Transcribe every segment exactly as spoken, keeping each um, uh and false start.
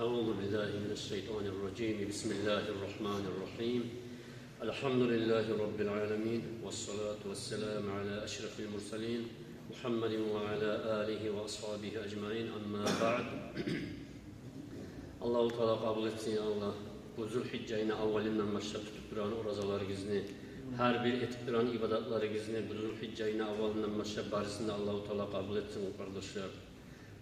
أعوذ بالله من الشيطان الرجيم. بسم الله الرحمن الرحيم. الحمد لله رب العالمين، والصلاة والسلام على أشرف المرسلين، محمد وعلى آله وأصحابه أجمعين. أما بعد. Аллагьу Таала къабул этсин, я Аллагь, бу Зулгьижжа айны аввалындан башлап тутуп турагъан оразаларыгъызны, гьар бир этип турагъан ибадатларыгъызны бу Зулгьижжа айны аввалындан башлап барысын да Аллагьу Таала къабул этсин, къардашлар.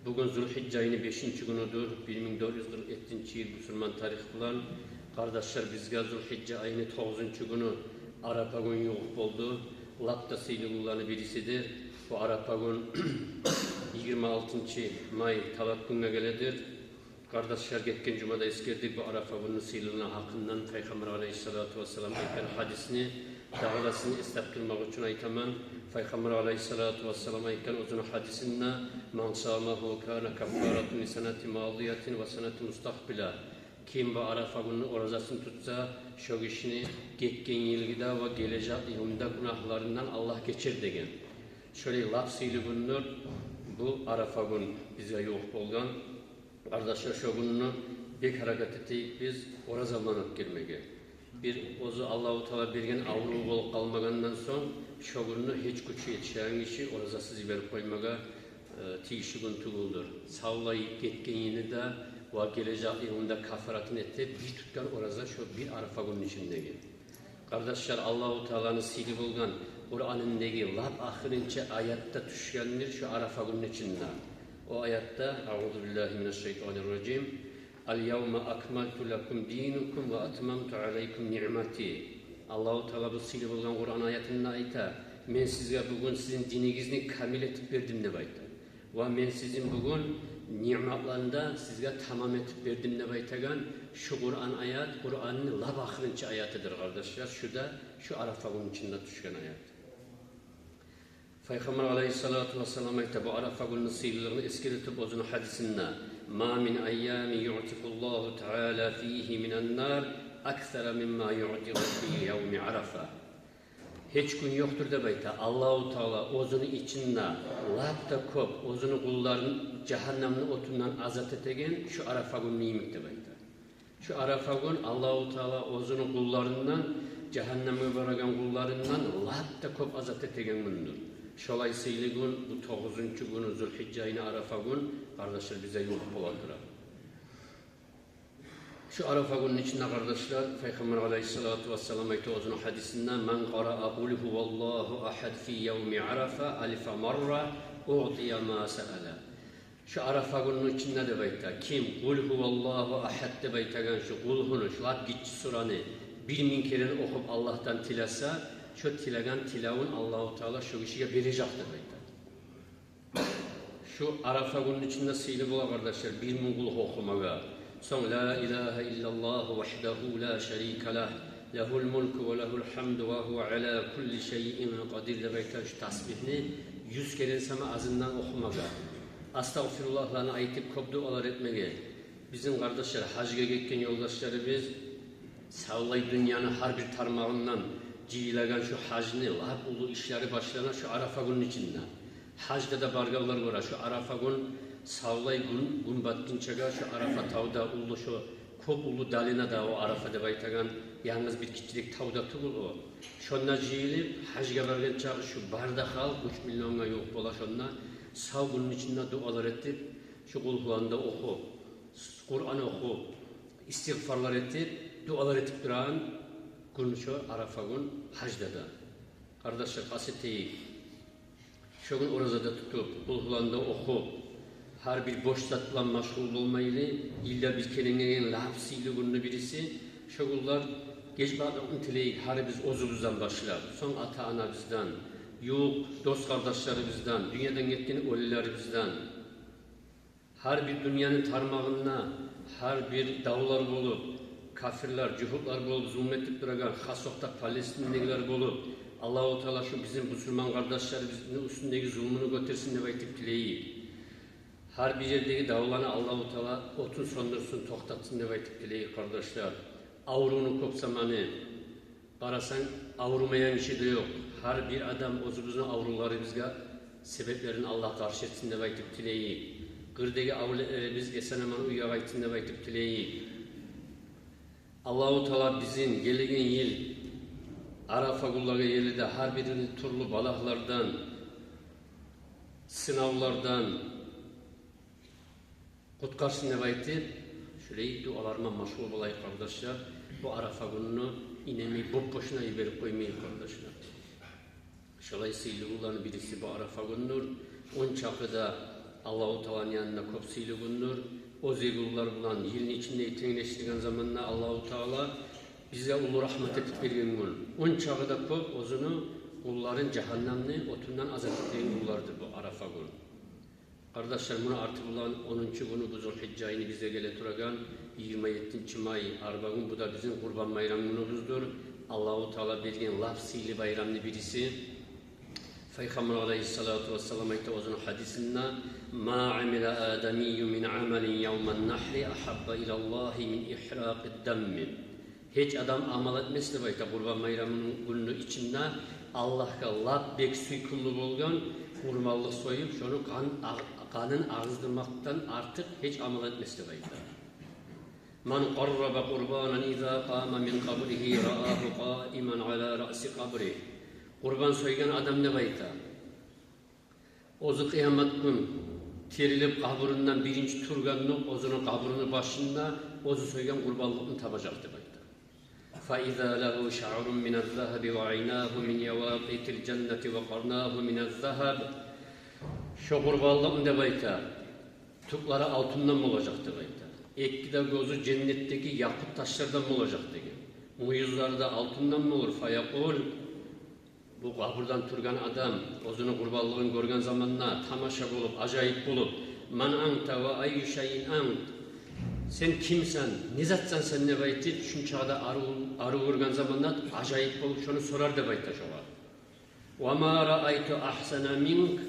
Бугюн Зулгьижжа айны бешинчи гюнюдюр, бир минг дёрт юз къыркъ еттинчи йыл бусурман тарих булан. Къардашлар, бизге Зулгьижжа айны тогъузунчу гюню Арафа гюн ювукъ болду. Лап да сыйлы гюнлени бирисидир. Бу Арафа гюн йигирма алтынчы май талат гюнге геледир. Къардашлар, гетген жумада эсгердик бу Арафа гюнню сыйлылыгъыны гьакъындан. Пайхаммар алайгьиссалату вассалам айтгъан гьадисни дагъы да сизин эс тапдырмакъ учун айтаман. Пайхаммар алайгьиссалату вассалам айтгъан оьзюню гьадисинде: «Ман самагьу кана каффаратун ли санати мадиятин ва санати мустакъбила». Ким бу Арафа гюнню оразасын тутса, шо гишини гетген йылгъы да ва гележек йылны да гюнагьларындан Аллагь гечер деген. Шолай лап сыйлы гюндюр бу Арафа гюн бизге ювукъ болгъан. Къардашлар, шо гюнню бек гьаракат этейик биз ораза булан оьтгермеге. Бир оьзю Аллагьу Таала берген аврув болуп къалмагъандан сонг, шо гюнню гьеч гючю етишеген гиши оразасыз йиберип къоймагъа, э, тийишли гюн тюгюлдюр. Савлай гетген йылны да ва гележек йылны да каффаратын этип, бир тутгъан ораза шо бир Арафа гюнню ичиндеги. Къардашлар, Аллагьу Тааланы сыйлы болгъан Къуранындагъы лап ахырынчы аятда тюшгендир шо Арафа гюнню ичинде. О аятда: «Агъузу биллагьи минаш шайтанир ражим. Ал-явма акмалту лакум динакум ва атмамту алайкум ниъмати». Аллагьу Таала бу сыйлы болгъан Къуран аятында айта: «Мен сизге бугюн сизин динигизни камил этип бердим», – деп айта. «Ва мен сизин бугюн ниъматланы да сизге тамам этип бердим», – деп айтагъан шу Къуран аят, Къуранны лап ахырынчы аятыдыр, къардашлар. Шу да шу Арафа гюнню ичинде тюшген аят. Пайхаммар алайгьиссалату вассалам айта бу Арафа гюнню сыйлылыгъын эсгере туруп оьзюню гьадисинде: «Ма мин айямин юътикуллагьу таала фигьи минан нар аксара мимма юътику фи явми Арафа». Гьеч гюн ёкъдур, деп айта, Аллагьу Таала оьзюню ичинде лап да кёп оьзюню къулларын жагьаннамны отундан азат этеген шу Арафа гюнню йимик, деп айта. Шу Арафа гюн Аллагьу Таала оьзюню къулларындан, жагьаннамгъа барагъан къулларындан лап да кёп азат этеген гюндюр. Шолай сыйлы гюн бу тогъузунчу гюню Зулгьижжа айны Арафа гюн, къардашлар, бизге ювукъ бола тура. Шу Арафа гюнню ичинде, къардашлар, Пайхаммар алайгьиссалату вассалам айта оьзюню гьадисинде: «Ман къараа къул гьуваллагьу агьад фи явми Арафа алфа марра уътия ма саала». Шу Арафа гюнню ичинде, деп айта, ким «Къул гьуваллагьу агьад» деп айтагъан шу къулгьуну, шу лап гиччи сураны бир минг керен охуп Аллагьдан тилесе, шо тилеген тилевюн Аллагьу Таала шо гишиге бережек, деп айта. Шу Арафа гюнню ичинде сыйлы бола, къардашлар, бир минг къулгьу охумагъа. Сонг «Ла илагьа иллаллагьу вагьдагьу ла шарика лагь, лагьул мулку ва лагьул гьамду ва гьува ала кулли шайин къадир» деп айтагъан шу тасбигьни юз керен сама азындан охумагъа. Астагъфируллагьланы айтып, кёп дуалар этмеге. Бизин, къардашлар, гьажгъа гетген ёлдашларыбыз, савлай дюньяны гьар бир тармагъындан жыйылагъан шу гьажны лап уллу ишлери башлана шу Арафа гюнню ичинде. Гьажда да баргъанлар гёре, шу Арафа гюн, савлай гюн, гюн батгъынчагъа шу Арафа тавда, уллу шу кёп уллу долинада, о Арафа деп айтагъан, янгыз бир гиччирек тав да тюгюл о. Шонда жыйылып, гьажгъа баргъан чагъы шу бар да халкъ уьч миллионгъа ювукъ бола шонда, сав гюнню ичинде дуалар этип, шу къулгьуланы да охуп, Къуран охуп, истигъфарлар этип, дуалар этип турагъан гюн шо Арафа гюн гьажда да. Къардашлар, къаст этейик. Шо гюн ораза да тутуп, къулгьуланы да охуп, гьар бир бош зат булан машгъул болмайлы, йылда бир керен гелген лап сыйлы гюнню бириси. Шо гюнлер геч бакъдыкъны тилейик гьарибиз оьзюбюзден башлап, сонг ата-анабыздан, ювукъ дос-къардашларыбыздан, дюньядан гетген оьлюлерибизден. Гьар бир дюньяны тармагъында, гьар бир давлар болуп, капирлер, жугьутлар болуп зулму этип турагъан, хас окъда палестиндегилер болуп, Аллагьу Таала шу бизин бусурман къардашларыбызны уьстюндеги зулмуну гётерсин деп айтып тилейик. Гьар бир ердеги давланы Аллагьу Таала отун сёндюрсюн, токътатсын деп айтып тилейик, къардашлар. Аврувну кёп заманы, къарасанг, аврумайгъан гиши де ёкъ. Гьар бир адам оьзюбюзню аврувларыбызгъа себеплерин Аллагь къаршы этсин деп айтып тилейик. Бирдеги авлетлерибиз эсен-аман уьйге къайтсын деп айтып тилейик. Аллагьу Таала бизин гелеген йыл Арафа гюнлеге ерли де гьар бир тюрлю балагьлардан, сынавлардан къутгъарсын деп айтып, шулай дуалар булан машгъул болайыкъ, къардашлар. Бу Арафа гюнню инемей, боп-бошуна йиберип къоймайыкъ, къардашлар. Шолай сыйлы гюнлени бириси бу Арафа гюндюр. Ончакъы да Аллагьу Тааланы янында кёп сыйлы гюндюр. Оьзге гюнлер булан йылны ичинде тенглешдирген заманда Аллагьу Таала бизге уллу рагьмат этип берген гюн. Ончакъы да кёп оьзюню къулларын жагьаннемни отундан азат этеген гюнлердир бу Арафа гюн. Къардашлар, муну арты булан онунчу гюню бу Зулгьижжа айны бизге геле турагъан, йигирма еттинчи май, арба гюн, бу да бизин Къурбан байрам гюнюбюздюр. Аллагьу Таала берген лап сыйлы байрамны бириси. Пайхаммар алайгьиссалату вассалам айта оьзюню гьадисинде: «Ма амила адамийюн мин амалин явман нагьри агьабба илаллагьи мин игьракъид дамми». Гьеч адам амал этмес деп айта Къурбан байрамны гюнню ичинде Аллагьгъа лап бек сюйкюмлю болгъан къурбанлыкъ союп, шону къан агъ-, къанын агъыздырмакъдан артыкъ гьеч амал этмес деп айта. «Ман къарраба къурбанан иза къама мин къабригьи раагьу къаиман ала раъси къабригь». Къурбан сойгъан адам деп айта, оьзю къыямат гюн тирилип къабурундан биринчи тургъанда оьзюню къабуруну башында оьзю сойгъан къурбанлыкъны табажакъ деп айта. «Фа иза лагьу шаърун миназ-загьаби ва айнагьу мин явакъитил жаннати ва къарнагьу миназ-загьаб». Шо къурбанлыкъны деп айта, тюклери алтындан болажакъ деп айта. Эки де гёзю женнетдеги якъут ташлардан болажакъ деген. Мююзлери де алтындан болур. «Фаякъул», бу къабурдан тургъан адам оьзюню къурбанлыгъын гёрген заманда тамаша болуп, ажайып болуп: «Ман анта ва айю шайин ант?» «Сен кимсен, не затсан сен?» — деп айтып, шунчагъа да арив, арив гёрген заманда ажайып болуп, шону сорар деп айта шогъар. «Ва ма раайту агьсана минк»,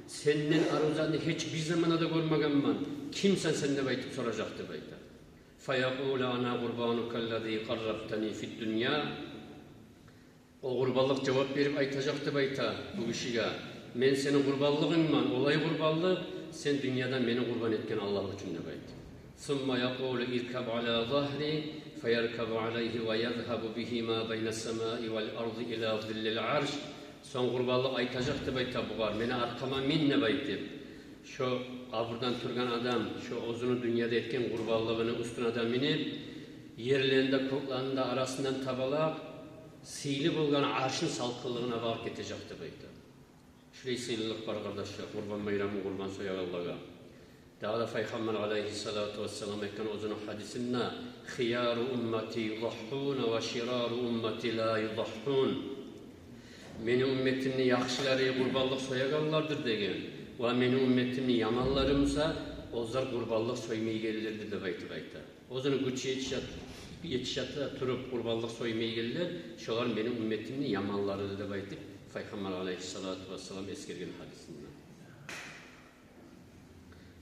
сенден арив затны гьеч бир заманда да гёрмегенмен. «Кимсен сен?» — деп айтып соражакъ деп айта. «Фаякъулу ана къурбанука аллази къаррабтани фид-дунья». О къурбанлыкъ жавап берип айтажакъ деп айта бу гишиге: «Мен сени къурбанлыгъынгман, олай къурбанлыкъ, сен дюньяда мени къурбан этген Аллагь учун», — деп айта. «Сумма якъулу иркаб ала загьри, фаяркабу алайгьи ва язгьабу бигьи ма байна ссамаи вал арди ила зиллил арш». Сонг къурбанлыкъ айтажакъ деп айта бугъар: «Мени аркъама мин», — деп айтып. Шо къабурдан тургъан адам шо оьзюню дюньяда этген къурбанлыгъыны уьстюне де минип, ерлени де, кёклени де арасындан табалакъ, сыйлы болгъан аршны салкъынлыгъына багъып гетежек деп айта. Шулай сыйлылыкъ бар, къардашлар, Къурбан байрамны къурбан соягъанлагъа. Дагъы да Пайхаммар алайгьиссалату вассалам айтгъан оьзюню гьадисинде: «Хияру уммати юзагьгьуна ва ширару уммати ла юзагьгьун». Мени умметимни яхшылары къурбанлыкъ соягъанлардыр деген, ва мени умметимни яманлары буса, оьзлер къурбанлыкъ соймайгъанлардыр деп айтып айта. Оьзюню гючю етише, етише туруп къурбанлыкъ соймайгъанлар, шолар мени умметимни яманларыдыр деп айтып, Пайхаммар алайгьиссалату вассалам эсгерген гьадисинде.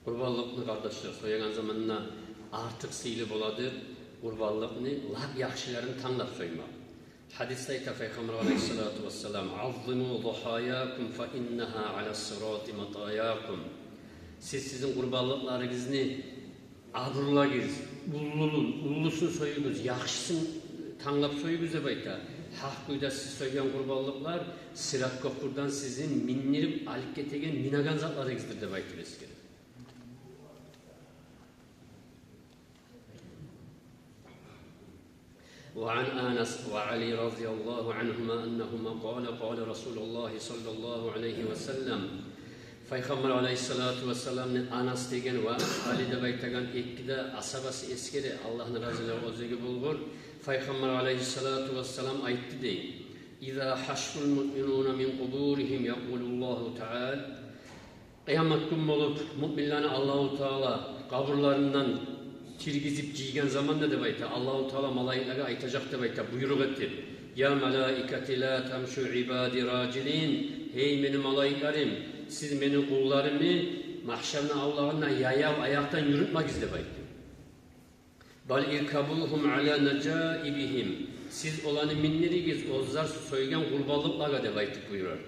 Къурбанлыкъны, къардашлар, соягъан заманда артыкъ сыйлы боладыр къурбанлыкъны лап яхшыларын танглап соймакъ. Гьадисде айта Пайхаммар алайгьиссалату вассалам: «Аззиму зугьаякум фа иннагьа ала ссирати матаякум». Сиз сизин къурбанлыкъларыгъызны абурлагъыз, уллулу-, уллусун союгъуз, яхшысын танглап союгъуз деп айта. Гьакъ кюйде сиз сойгъан къурбанлыкълар сират кёпюрден сизин миндирип алып гетеген, минеген затларыгъыздыр деп айтып эсгере. وعن أنس وعلي رضي الله عنهما أنهما قال قال رسول الله صلى الله عليه وسلم. Пайхаммар алайгьиссалату вассаламны Анас деген ва Али деп айтагъан эки де асгьабасы эсгере, Аллагьны разилиги оьзлеге болгъур. Пайхаммар алайгьиссалату вассалам айтды дей: إذا حشر المؤمنون من قبورهم يقول الله تعالى. Къыямат гюн болуп, муъминлени Аллагьу Таала къабурларындан тиргизип жыйгъан заманда деп айта, Аллагьу Таала малайиклеге айтажакъ деп айта, буйрукъ этип: «Я малаикати, ла тамшу ибади ражилин». Гьей мени малайиклерим, сиз мени къулларымны магьшарны авлагъында яяв аякъдан юрютмегиз деп айта. «Бал иркабугьум ала нажаибигьим». Сиз оланы миндиригиз оьзлер сойгъан къурбанлыкълагъа деп айтып буюрар.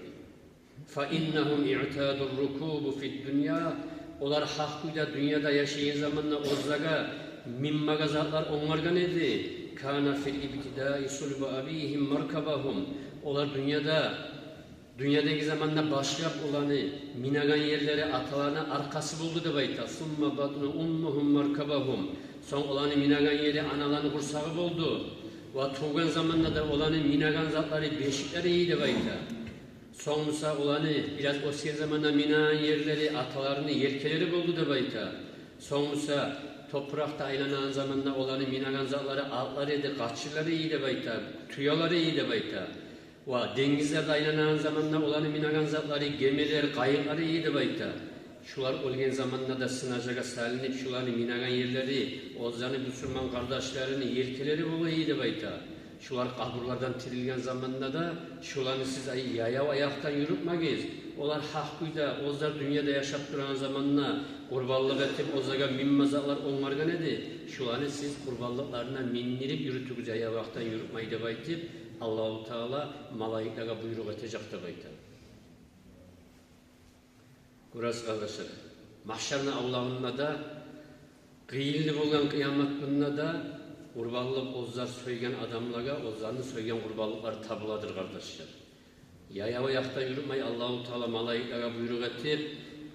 «Фа иннагьум иътаду ррукуба фид-дунья». Олар гьакъ кюйде дюньяда яшайгъан заманда оьзлеге минмеге затлар онгаргъан эди. كان في الابتداء صلب أبيهم مركبهم. Олар дюньяда, дюньядагъы заманда башлап оланы минеген ерлери аталарыны аркъасы болду деп айта. ثم بطن أمهم مركبهم. Сонг оланы минеген ери аналаны къурсагъы болду. Ва тувгъан заманда да оланы минеген затлары бешиклери эди деп айта. Сонг буса оланы бираз оьсген заманда минеген ерлери аталарыны елкелери болду деп айта. Сонг буса топуракъда айланагъан заманда оланы минеген затлары атлары эди, къачырлары эди деп айта, тюелери эди деп айта. Ва денгизлерде айланагъан заманда оланы минеген затлары гемилер, къайыкълары эди деп айта. Шулар оьлген заманда да сынажагъа салынып, шуланы минеген ерлери оьзлени бусурман къардашларыны елкелери бола эди деп айта. Шулар къабурлардан тирилген заманда да шуланы сиз ай-, яяв аякъдан юрютмегиз. Олар гьакъ кюйде, оьзлер дюньяда яшап турагъан заманда къурбанлыкъ этип, оьзлеге минме затлар онгаргъан эди. Шуланы сиз къурбанлыкъларына миндирип юрютюгюз, яяв аякъдан юрютмей деп айтып, Аллагьу Таала малайиклеге буйрукъ этежек деп айта. Гёресиз, къардашлар, магьшарны авлагъында да, къыйынлы болгъан къыямат гюнюнде де къурбанлыкъ оьзлер сойгъан адамлагъа оьзлени сойгъан къурбанлыкълары табуладыр, къардашлар. Яяв аякъда юрютмей, Аллагьу Таала малайиклеге буйрукъ этип,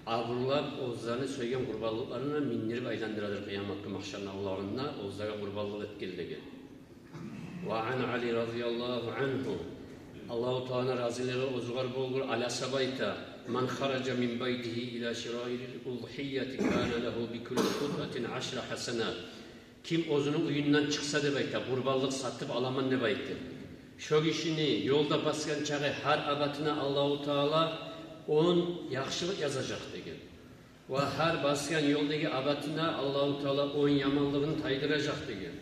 абурлап, оьзлени сойгъан къурбанлыкъларына миндирип айландырадыр къыямат гюн магьшарны авлагъында оьзлеге къурбанлыкъ этгенлеге. وعن علي رضي الله عنه. Аллагьу Тааланы разилиги оьзюгер болгъур, Али асгьаба айта: من خرج من بيته إلى شراء الأضحية كان له بكل قطعة عشر حسنات. Ким оьзюню уьюнден чыкъса деп айта, къурбанлыкъ сатып аламан деп айтып, шо гишини ёлда басгъан чакъы гьар абатына Аллагьу Таала он яхшылыкъ язажакъ деген. Ва гьар басгъан ёлдагъы абатына Аллагьу Таала он яманлыгъын тайдыражакъ деген.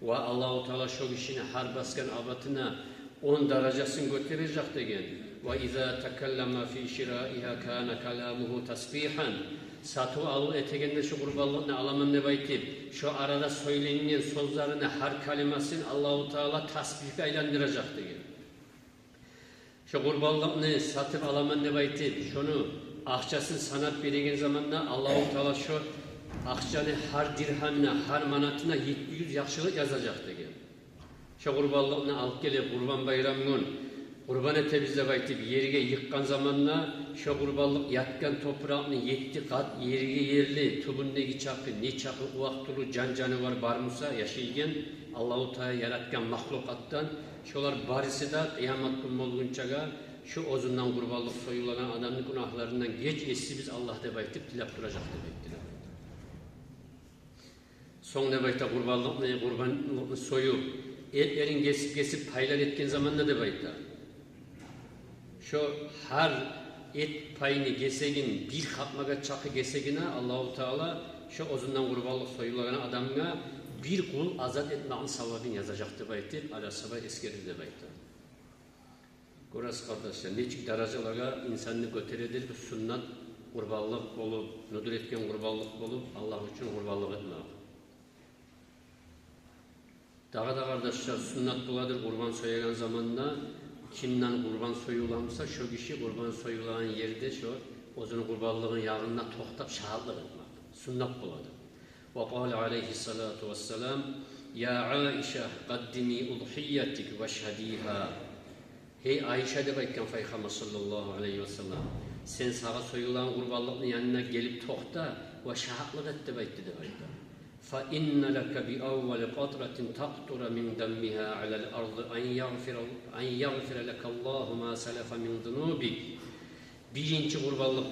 Ва Аллагьу Таала шо гишини гьар басгъан абатына он даражасын гётережек деген. وإذا تكلم في شرائها كان كلامه تسبيحا. Сатыв-алыв этегенде шо къурбанлыкъны аламан деп айтып, шо арада сёйленген сёзлерини гьар калимасын Аллагьу Таала тасбигьге айландыражакъ деген. Шо къурбанлыкъны сатып аламан деп айтып, шону акъчасын санап береген заманда Аллагьу Таала шо акъчаны гьар диргьамына, гьар манатына етти юз яхшылыкъ язажакъ деген. Шо къурбанлыкъны алып гелип, Къурбан байрам гюн къурбан этебиз деп айтып, ерге йыкъгъан заманда, шо къурбанлыкъ ятгъан топуракъны етти къат ерге ерли, тюбюндеги чакъы, не чакъы увакъ тюрлю жан-жанывар бар буса яшайгъан, Аллагьу Таала яратгъан махлукъатдан, шолар барысы да къыямат гюн болгъунчагъа шо оьзюнден къурбанлыкъ союлагъан адамны гюнагьларындан геч, Есибиз Аллагь деп айтып тилеп туражакъ деп айтдылар. Сонг деп айта, къурбанлыкъны, къурбанлыкъны союп, этлерин гесип-гесип пайлар этген заманда деп айта, шо гьар эт пайны гесегин, бир хапмагъа чакъы гесегине Аллагьу Таала шо оьзюнден къурбанлыкъ союлагъан адамгъа бир къул азат этмекни савабын язажакъ деп айтып, Али асгьаба эсгерди деп айта. Гёресиз, къардашлар, нечик даражалагъа инсанны гётередир бу суннат къурбанлыкъ болуп, нюдюр этген къурбанлыкъ болуп, Аллагь учун къурбанлыкъ этмек. Дагъы да, къардашлар, суннат боладыр къурбан соягъан заманда, кимден къурбан союла буса, шо гиши къурбан союлагъан ерде шо оьзюню къурбанлыгъыны ягъында токътап шагьатлыкъ этмек суннат боладыр. وقال عليه الصلاة والسلام: يا عائشة، قدمي أضحيتك واشهديها. Гьей Айша, деп айтгъан Пайхаммар саллаллагьу алайгьи васаллам, сен сагъа союлагъан къурбанлыкъны янына гелип токъта ва шагьатлыкъ эт деп айтды деп айта. فإن لك بأول قطرة تقطر من دمها على الأرض أن يغفر، أن يغفر لك الله ما سلف من ذنوبك. Биринчи къурбанлыкъ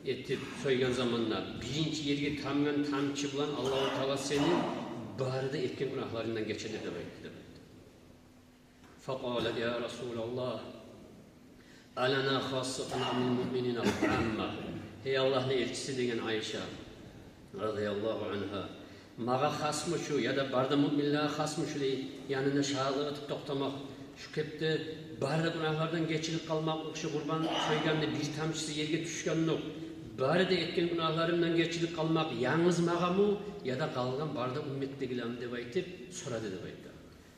этип сойгъан заманда биринчи ерге тамгъан тамчы булан Аллагьу Таала сени бары да этген гюнагьларынгдан гечедир деп айтды деп айтды. فقالت: يا رسول الله، ألنا خاصة أم للمؤمنين عامة؟ Гьей Аллагьны элчиси, деген Айша радияллагьу ангьа, магъа хасмы шу, яда бары да муъминлеге хасмы шу дей, янында шагьатлыкъ этип токътамакъ? Шу кепде бары да гюнагьлардан гечилип къалмакъ, шу къурбан сойгъанны бир тамчысы ерге тюшгенокъ, бары да этген гюнагьларымдан гечилип къалмакъ янгыз магъамы, яда къалгъан бары да умметдегилеми деп айтып сорады деп айтды.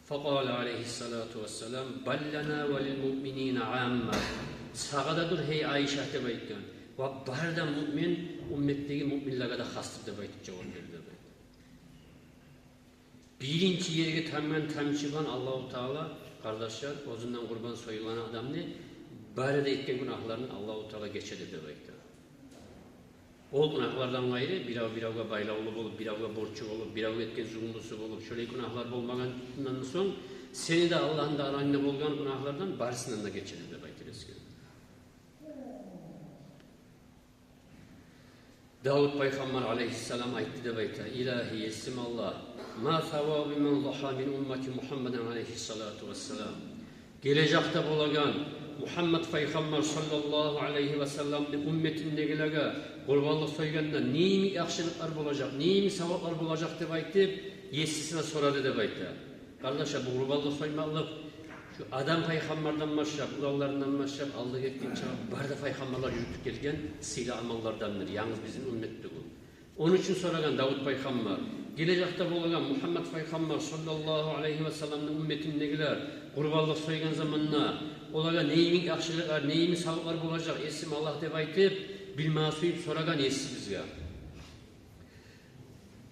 فقال عليه الصلاة والسلام: بل لنا وللمؤمنين عامة. Сагъа да дюр, гьей Айша, деп айтгъан, Ва бары да муъмин умматдагъы муъминлеге де хасдыр деп айтып жавап берди деп айта. Биринчи ерге тамгъан тамчы булан Аллагьу Таала, къардашлар, оьзюнден къурбан союлгъан адамны бары да этген гюнагьларын Аллагьу Таала гечеди деп айта. Ол гюнагьлардан къайры, бирев биревге байлавлу болуп, биревге борчу болуп, биревге этген зулмусу болуп, шолай гюнагьлар болмагъандан сонг, сени де Аллагьны да арангда болгъан гюнагьлардан барысындан да гечеди деп айта эсгере. Давут пайхаммар алейгьиссалам айтды деп айта: «Илагьи, есим Аллагь, ма савабу ман загьа мин уммати Мугьаммадин алейгьиссалату вассалам. Гележекде болагъан Мугьаммад пайхаммар саллаллагьу алейгьи вассаламны умматындагъылагъа къурбанлыкъ сойгъанда не йимик яхшылыкълар болажакъ, не йимик саваплар болажакъ?» деп айтып, есисине сорады деп айта. Къардашлар, бу къурбанлыкъ соймакълыкъ шу Адам пайхаммардан башлап, уланларындан башлап, алда гетген чакъы бары да пайхаммарлар юрютюп гелген сыйлы амаллардандыр, янгыз бизин уммат тюгюл. Ону учун сорагъан Давут пайхаммар: «Гележекде болагъан Мугьаммад пайхаммар саллаллагьу алейгьи вассаламны умматындагъылар къурбанлыкъ сойгъан заманда олагъа не йимик яхшылыкълар, не йимик саваплар болажакъ, есим Аллагь?» деп айтып, билмеге сююп сорагъан есибизге.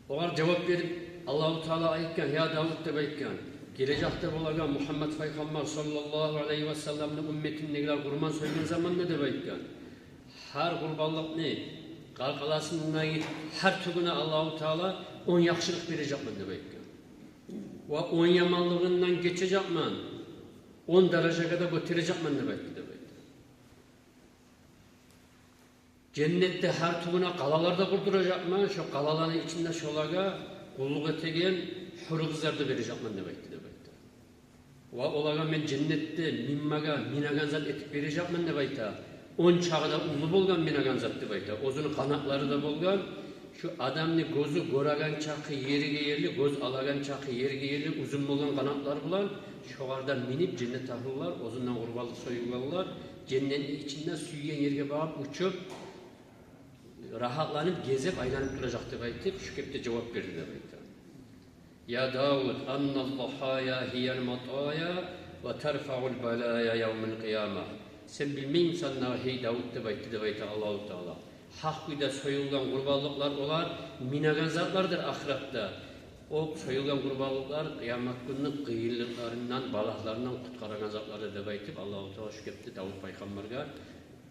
Огъар жавап берип, Аллагьу Таала айтгъан: «Я Давут, — деп айтгъан, — гележекде болагъан Мугьаммад пайхаммар саллаллагьу алейгьи вассаламны умматындагъылар къурбан сойгъан заманда, — деп айтгъан, — гьар къурбанлыкъны къаркъарасындагъы гьар тюгюне Аллагьу Таала он яхшылыкъ бережекмен, — деп айтгъан, — ва он яманлыгъындан гечежекмен, он даражагъа да гётережекмен», — деп айтды деп айта. «Женнетде гьар тюгюне къалалар да къурдуражакъман, шо къалаланы ичинде шолагъа къуллукъ этеген гьюрю къызлар да бережекмен, — деп айтды деп айта. — Ва олагъа мен женнетде минмеге, минеген зат этип бережекмен, — деп айта. — Он чакъы да уллу болгъан минеген зат, — деп айта. — Оьзюню къанатлары да болгъан, шу адамны гёзю гёреген чакъы ерге ерли, гёз алагъан чакъы ерге ерли узун болгъан къанатлар булан, шогъар да минип, женнет агьлулар, оьзюнден къурбанлыкъ союлгъанлар, женнетни ичинде сюйген ерге багъып учуп, рагьатланып, гезип, айланып туражакъ», — деп айтып, шу кепде жавап берди деп айта. «Я Давуд, анна ззагьая гьиял матая ва тарфаул балая явмал къияма». «Сен билмеймисен дагъы, гьей Давуд, — деп айтды деп айта Аллагьу Таала, — гьакъ кюйде союлгъан къурбанлыкълар олар минеген затлардыр ахыратда. О союлгъан къурбанлыкълар къыямат гюнню къыйынлыкъларындан, балагьларындан къутгъарагъан затлардыр», — деп айтып, Аллагьу Таала шу кепде Давуд пайхаммаргъа,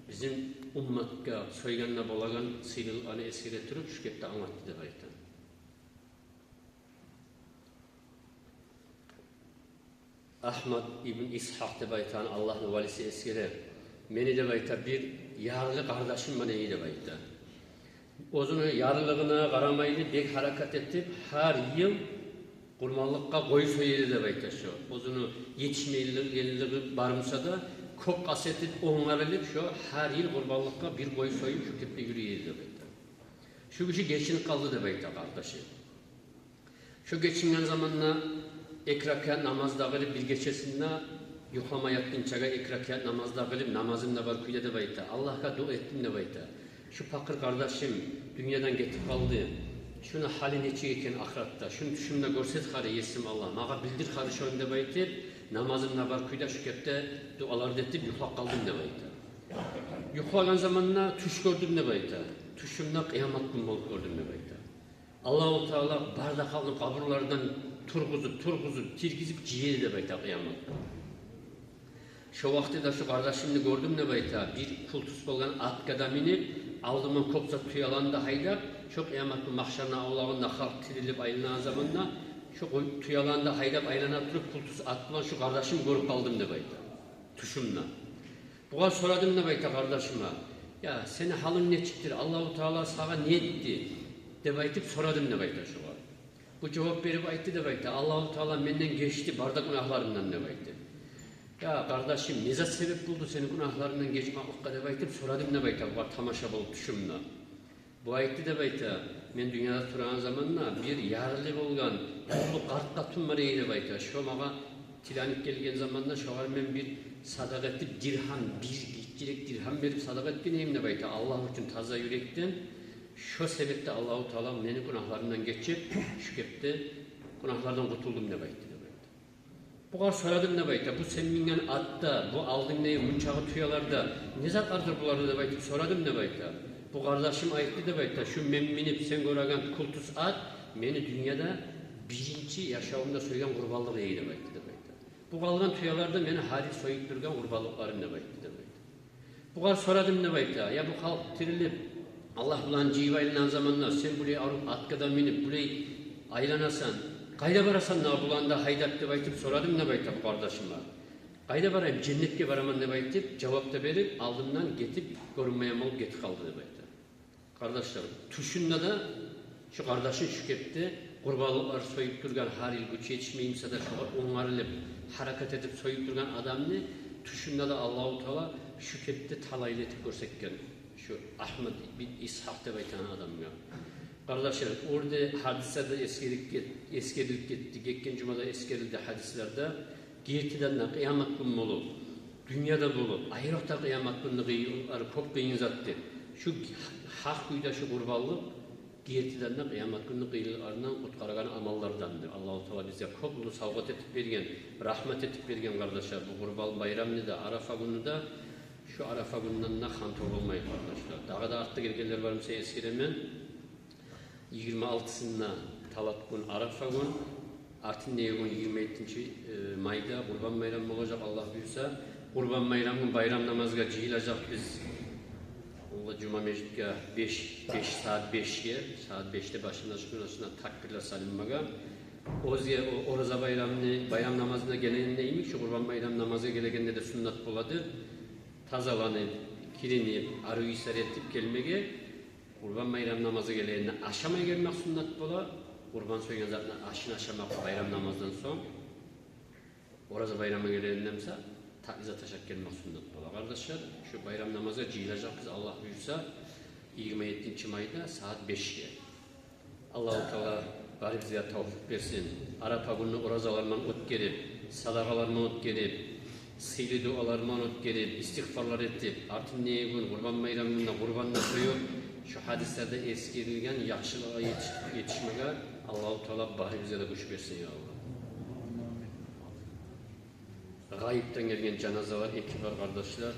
бизин умматгъа сойгъанда болагъан сыйлылыкъланы эсгере туруп, шу кепде англатды деп айта. Агьмад ибн Исгьакъ деп айтагъан Аллагьны валиси эсгере: «Мени, — деп айта, — бир ярлы къардашым бар эди, — деп айта. — Оьзюню ярлылыгъына къарамайлы, бек гьаракат этип, гьар йыл къурбанлыкъгъа къой соя эди, — деп айта. — Шо оьзюню етишмейгенлиги бар буса да, кёп къаст этип, онгарылып, шо гьар йыл къурбанлыкъгъа бир къой союп, шо кепде юрюй эди, — деп айта. — Шо гиши гечинип къалды, — деп айта, — къардашы. Шо гечинген заманда эки ракаат намаз да къылып, бир гечесинде юхлама ятгъынчагъа эки ракаат намаз да къылып, намазым да бар кюйде, — деп айта, — Аллагьгъа дуа этдим, — деп айта. — Шу пакъыр къардашым дюньядан гетип къалды. Шуну гьалы нечик экен ахыратда? Шуну тюшюмде гёрсет хари, есим Аллагь, магъа билдир хари шону, — деп айтып, — намазым да бар кюйде шу кепде дуалар да этип юхлап къалдым, — деп айта. — Юхлагъан заманда тюш гёрдюм, — деп айта. — Тюшюмде къыямат гюн болуп гёрдюм, — деп айта. — Аллагьу Таала бары да халкъны къабурлардан тургъузуп, тургъузуп, тиргизип жыя эди, — деп айта, — къыямат гюн. Шо вакътиде шу къардашымны гёрдюм, — деп айта, — бир култус болгъан атгъа да минип, алдыма кёп зат тюелени де гьайдап, шо къыямат гюн магьшарны авлагъында халкъ тирилип айланагъан заманда, шо къой-, тюелени де гьайдап айлана туруп, култус ат булан шу къардашым гёрюп къалдым, — деп айта, — тюшюмде. Бугъар сорадым, — деп айта, — къардашыма: я, сени гьалынг нечикдир, Аллагьу Таала сагъа не этди?» — деп айтып сорадым, — деп айта, — шогъар. Бу жавап берип айтды, — деп айта, — Аллагьу Таала менден гечди бары да гюнагьларымдан, — деп айтды. — Я, къардашым, не зат себеп болду сени гюнагьларынгдан гечмекликге? — деп айтып сорадым, — деп айта, — бугъар тамаша болуп тюшюмде. Бу айтды, — деп айта, — мен дюньяда турагъан заманда бир ярлы болгъан уллу къарт къатын бар эди, — деп айта, — шо магъа тиленип гелген заманда шогъар мен бир садагъа этип диргьам, бир гиччирек диргьам берип садагъа этген эдим, — деп айта, — Аллагь учун таза юрекден. Шо себепден Аллагьу Таала мени гюнагьларымдан гечип, шу кепде гюнагьлардан къутулдум», — деп айтды деп айта. Огъар сорадым деп айта: «Бу сен минген атда, бу алдынгда мунчагъы тюелерде не затлардыр булар?» деп айтып сорадым деп айта. Бу къардашым айтды деп айта: «Шу мен минип сен гёреген култус ат мени дюньяда биринчи яшавумда сойгъан къурбанлыкъ эди», деп айтды деп айта. «Бу къалгъан тюелер де мени гьар йыл союп тургъан къурбанлыкъларым», деп айтды деп айта. Бугъар сорадым деп айта: «Я, бу халкъ тирилип, Аллагь булан жыйып айланагъан заманда, сен булай арив атгъа да минип, булай айланасан, къайда барасан дагъы буланы да гьайдап?» деп айтып сорадым деп айта бу къардашыма. «Къайда барайым? Женнетге бараман», деп айтып жавап да берип, алдымдан гетип, гёрюнмейген болуп гетип къалды деп айта. Къардашлар, тюшюнде де шу къардашын шу кепде къурбанлыкълар союп тургъан, гьар йыл гючю етишмей буса да, шогъар онгарылып, гьаракат этип союп тургъан адамны тюшюнде де Аллагьу Таала шу кепде талайлы этип гёрсетген, шу Агьмад бин Исгьакъ деп айтагъан адамгъа. Къардашлар, о ерде гьадислерде эсгерилип гет-, эсгерилип гетди, гетген жумада эсгерилди гьадислерде, гертиден де къыямат гюн болуп, дюньяда болуп, айрокъда къыямат гюнню къыйынлары кёп къыйын зат деп. Шу гьакъ кюйде шу къурбанлыкъ гертиден де къыямат гюнню къыйынларындан къутгъарагъан амаллардан деп. Аллагьу Таала бизге кёп уллу савгъат этип берген, рагьмат этип берген, къардашлар, бу Къурбан байрамны да, Арафа гюнню де. Шу Арафа гюнден де хантав болмайыкъ, къардашлар. Дагъы да артда гелгенлер бар буса эсгеремен. Йигирма алтысында талат гюн, Арафа гюн, артындагъы гюн йигирма еттинчи, э, майда Къурбан байрам болажакъ, Аллагь буюрса. Къурбан байрам гюн байрам намазгъа жыйылажакъбыз. Ол да жума межитге беш, беш, сагьат бешге, сагьат бешде башындан чыкъгъан ашына такбирлер салынмагъа. Оьзге о-, Ораза байрамны байрам намазына гелегенде йимик, шу Къурбан байрам намазгъа гелегенде де суннат болады тазаланып, киринип, арив ийислер этип гелмеге. Къурбан байрам намазгъа гелегенде ашамай гелмек суннат бола. Къурбан сойгъан затны ашын ашамакъ байрам намаздан сонг. Ораза байрамгъа гелегенде буса татли зат ашап гелмек суннат бола. Къардашлар, шу байрам намазгъа жыйылажакъбыз, Аллагь буюрса, йигирма еттинчи майда сагьат бешге. Аллагьу Таала барыбызгъа тавфикъ берсин. Арафа гюнню оразалар булан оьтгерип, садагъалар булан оьтгерип, сыйлы дуалар булан оьтгерип, истигъфарлар этип, артындагъы гюн Къурбан байрам гюнде къурбан да союп, шу гьадислерде эсгерилген яхшылыкъгъа етиш-, етишмеге Аллагьу Таала барыбызгъа да гюч берсин, я Аллагь. Гъайыпдан гелген жаназалар эки бар, къардашлар.